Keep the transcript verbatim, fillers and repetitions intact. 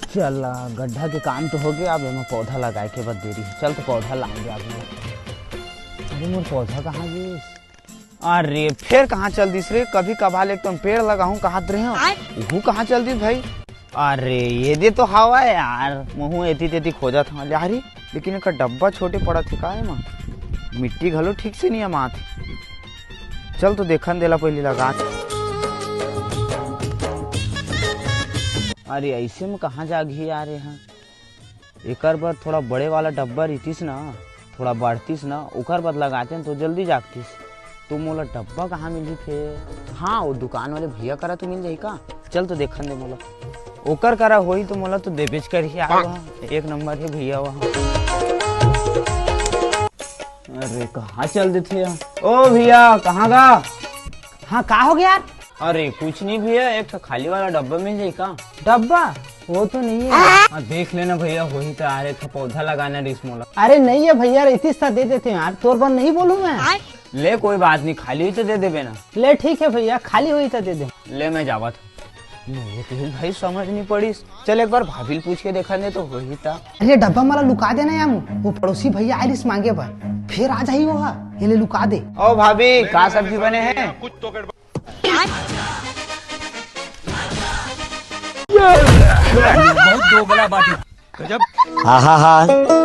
चल, गड्ढा के काम तो हो गया, अब एमा पौधा लगाए के बस देरी है। चल तो पौधा लान दे आदमी। अरे मोर पौधा कहाँ गिस? अरे फेर कहाँ चल दिस रे? कभी कभार एक तो पेड़ लगाहूँ कहत रहे हूँ, आय। उहू कहाँ चल दिस भाई? अरे ये दे तो हवा है यार, महू एती तेती खोजत हूँ। अरे लेकिन एक डब्बा छोटे पड़त है का एमा? मिट्टी घलो ठीक से नहीं अमात है। चल तो देखन देला पहली लगा। अरे ऐसे में कहाँ जागही यार यहाँ? एकर बर थोड़ा बड़े वाला डब्बा रहितिस ना, थोड़ा बढ़तिस ना, ओकर बर लगातेन तो जल्दी जागतिस। तो मोला डब्बा कहाँ मिलही फेर? हाँ, वो दुकान वाले भैया करा तो मिल जाही का? चल तो देखन दे मोला। ओकर करा होही तो मोला तो देबेच करही यार, वहाँ एक नंबर है भैया वहाँ। अरे कहाँ चल देथे यार? ओ भैया, कहाँ गा? हाँ, का हो गया यार? अरे कुछ नहीं भैया, एक ठो खाली वाला डब्बा मिल जाही का? डब्बा? वो तो नहीं है। हाँ, देख लेना भैया, होही तो यार, एक ठो पौधा लगाना रिस मोला। अरे नहीं है भैया, रहितिस त दे देते यार, तोर बर नहीं बोलूँ मैं। ले कोई बात नहीं, खाली ही तो दे देबे ना। ले ठीक है भैया, खाली होही त दे दे। ले मैं जावत हूँ। नहीं, ये तो भाई समझ नहीं पड़िस। चल एक बार भाभी ल पूछ के देखा नहीं तो होही ता। अरे डब्बा मला लुका देना यार, वो पड़ोसी भैया आए रिस मांगे बर, फिर आ जाही वो हा। ये ले लुका दे। ओ भाभी, का सब्जी बने हैं? बहुत दोगला बात है। गजब। हा हा हा।